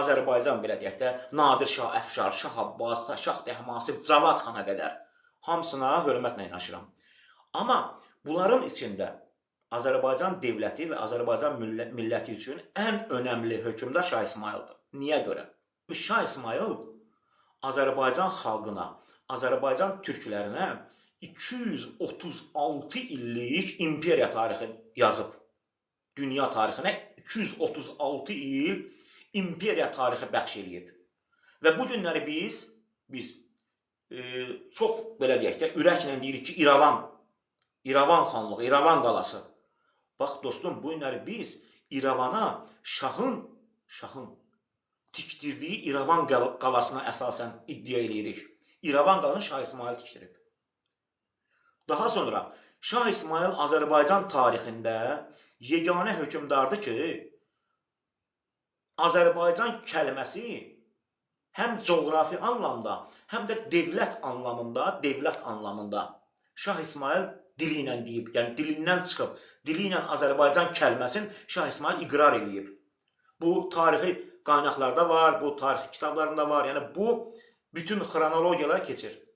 Azərbaycan belə deyək də, Nadir Şah Əfşar, Şah Abbas, Şah Təhmasib, Cavad xana qədər hamısına hörmətlə yanaşıram. Amma bunların içində Azərbaycan dövləti və Azərbaycan milləti üçün ən önəmli hökmdar Şah İsmayıldır. Niyə görə? Şah İsmayıl Azərbaycan xalqına, Azərbaycan türklərinə 236 illik imperiya tarixi yazıb. Dünya tarixinə 236 il imperiya tarixi bəxş eləyib. Və bu günləri biz çox belə deyək də ürəklə deyirik ki, İrəvan, İrəvan xanlığı, İrəvan qalası. Bax dostum, bu günləri biz İrəvana şahın tikdirdiyi İrəvan qalasına əsasən iddia eləyirik. İrəvan qalasını Şah İsmayıl tikdirib. Daha sonra Şah İsmayıl Azərbaycan tarixində yeganə hökmdardır ki, Azərbaycan kəlməsi həm coğrafi anlamda, həm də dövlət anlamında Şah İsmayıl dili ilə deyib, yəni dilindən çıxıb, dili ilə Azərbaycan kəlməsini Şah İsmayıl iqrar eləyib. Bu tarixi qaynaqlarda var, bu tarix kitablarında var. Yəni bu bütün xronologiyalar keçir.